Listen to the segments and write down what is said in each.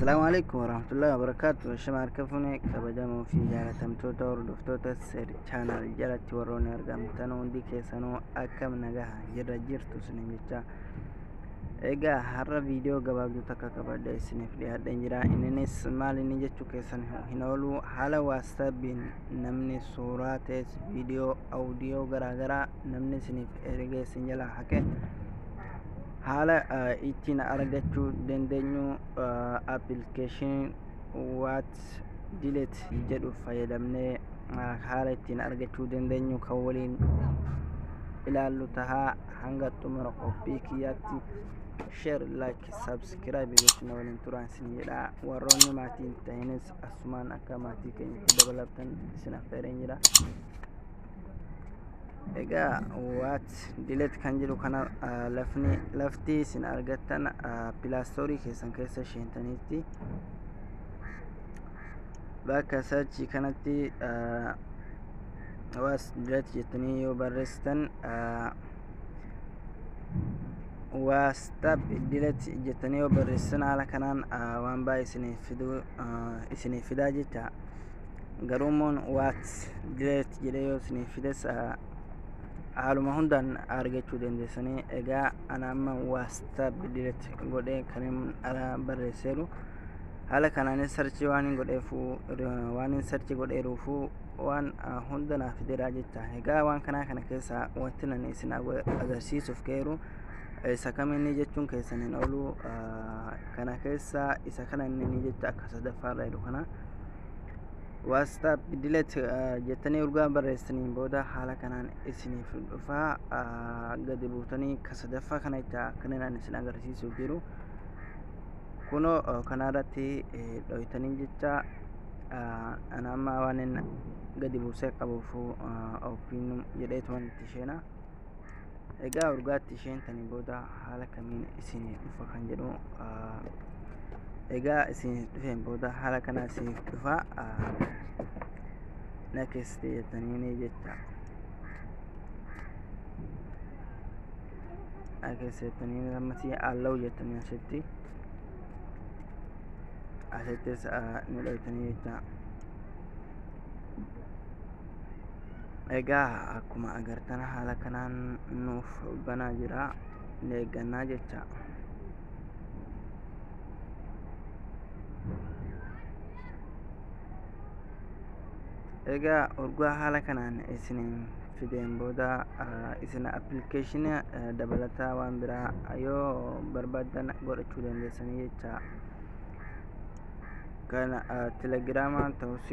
Assalaamu alaikum warahmatullahi wabarakatuh. Shama harka fuune, kabajamoo fi jaalatamtoota hordoftoota Seer Channel jalatti warroonni argamtan hundi keessanuu, akkam nagaha jirra jirtu isiniin jecha. Egaa har'a viidiyoo gabaabduu takka qabadhe isiniif dhiyaadheen jira. Inninis maal inni jechuu keessan hin oolu, haala WhatsAppiin namni suuraa ta'es, viidiyoo, audio garaagaraa namni isiniif ergee isin jalaa haqe haala ittiin argachuu dandeenyu appilikeeshinii What Delete jedhu fayyadamnee haala ittiin argachuu dandeenyu kan waliin ilaallu tahaa. Hanga xumura qophii kiyyaatti share, like, subscribe gochuun waliin turaa isin jedha. Warroonni maatii hin ta'inis asumaan akka maatii keenyatti dabalatan isin affeereen jira. Egaa What Delete kan jedhu kana lafni lafti isin argattan Play Store keessan keessa seentaniitti bakka search kanatti What Delete jettanii yoo barreessitan, WhatsApp Delete jettanii yoo barreessitan, haala kanaan waan baay'ee isiniif fiduu isiniif fidaa jecha. Garuu immoo What Delete jedhee yoo isiniif fides haaluma hundaan argachuu dandeessanii. Egaa ana amma WhatsApp Delete godhee kan barreesseeru haala kanaanis search waan hin godheefu, waan hin search godheeruufu waan hunda naaf fideera jecha. Egaa waan kanaa kana keessaa wanti nan isin agarsiisuuf ka'eeru isa kamiini jechuun keessan hin oolu. Kana keessaa isa kana inni jecha akka sadaffaarra jiru kana WhatsApp Delete jettanii urgaa barreessaniin booda haala kanaan isiniif dhufaa. Gadi buutanii ka sadaffaa kana jecha akkanaan isin agarsiisuuf jiru kunoo kanarratti dhoytanii jecha. Ana amma waan inni gadi buusee qabuuf open jedheetuman itti isheena. Egaa urgaatti isheentanii booda haala kamiin isinii dhufa kan jedhu. Egaa isin dhufeen booda haala kana isiniif dhufa. Next jettanii jecha, next jettanii, ammasii allow jettanii asittis ni dhoytanii jecha. Egaa akkuma agartan haala kanaan nuuf banaa jira, ni eeggannaa jecha. Egaa urgaa haala kanaan isin fideen booda isin appilikeeshinii dabalataa waan biraa yoo barbaaddan godhachuu dandeessanii jecha. Kana Telegiraamaan ta'us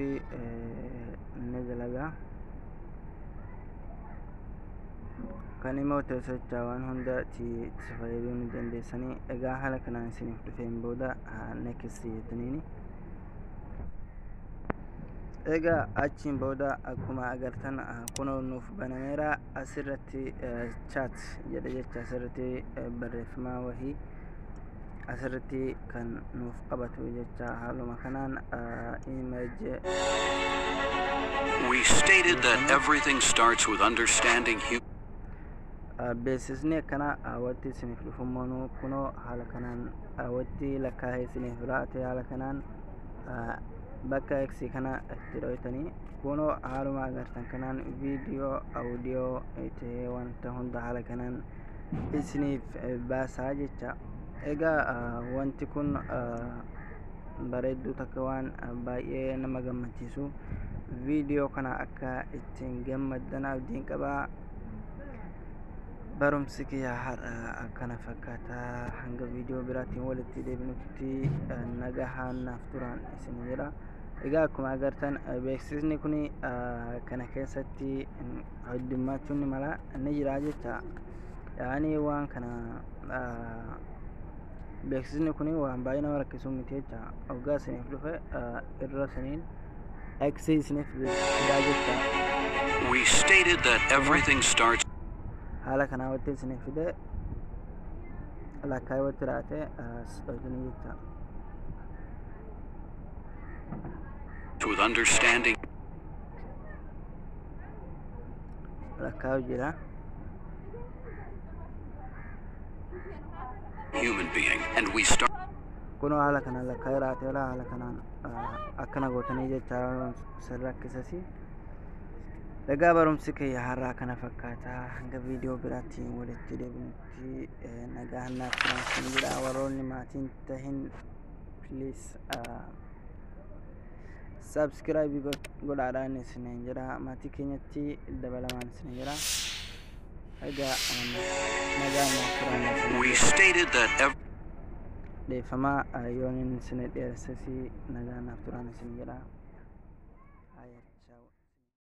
ni dalagaa, kan immoo ta'us jecha, waan hunda itti fayyadamuu ni dandeessanii. Egaa haala kanaan isiniif dhufeen booda next jettaniini. Egaa achiin booda akkuma agartan kunoo nuuf banameera. Asirratti chat jedhe jecha, asirratti barreeffama wahii asirratti kan nuuf qabatu jecha. Haaluma kanaan image We stated that everything starts with understanding Beeksisni akkana wanti isiniif dhufummoonu kunoo haala kanaan wanti lakkaa'ee isiniif raate. Haala kanaan bakka X kana itti dhoytanii kunoo haaluma agartan kanaan viidiyoo, audio ta'ee wanta hunda haala kanaan isiniif baasaa jecha. Egaa wanti kun bareedduu takka, waan baay'ee nama gammachiisu. Viidiyoo kana akka ittiin gammaddan abdiin qabaa. Barumsi kiyya har'a akkana fakkaata. Hanga viidiyoo biraatiin walitti deebinutti nagahaan naaf turan isin jedha. Egaa akkuma agartan beeksisni kun kana keessatti heddummachuun ni mala, ni jira jecha. Yaani waan kana beeksisni kun waan baay'ee nama rakkisu miti jecha. Hoggaa isiniif dhufe irra isiniin X isiniif fidaa jecha. We stated that everything starts Haala kanaa watti isiniif fide, lakkaa'ee watti raate dhoytanii jecha. with understanding Lakkaa'u jira. human being, and we start Kunoo haala kanaan lakkaa'ee raateera. Haala kanaan akkana gootanii jecha sin rakkisasi. Egaa barumsi kiyya har'aa kana fakkaata. Hanga viidiyoo biraatti walitti deebinutti nagaa naaf turaa jedha. Warroonni maatiin tahin, please subscribe godhaadhaan isiniin jedha. Maatii keenyatti dabalamaan isiniin jedha. Egaa nagaa naaf turaa. We stated that Dhiifamaa yoon inni isin dheeressesi. Nagaa naaf turaan isin jedha.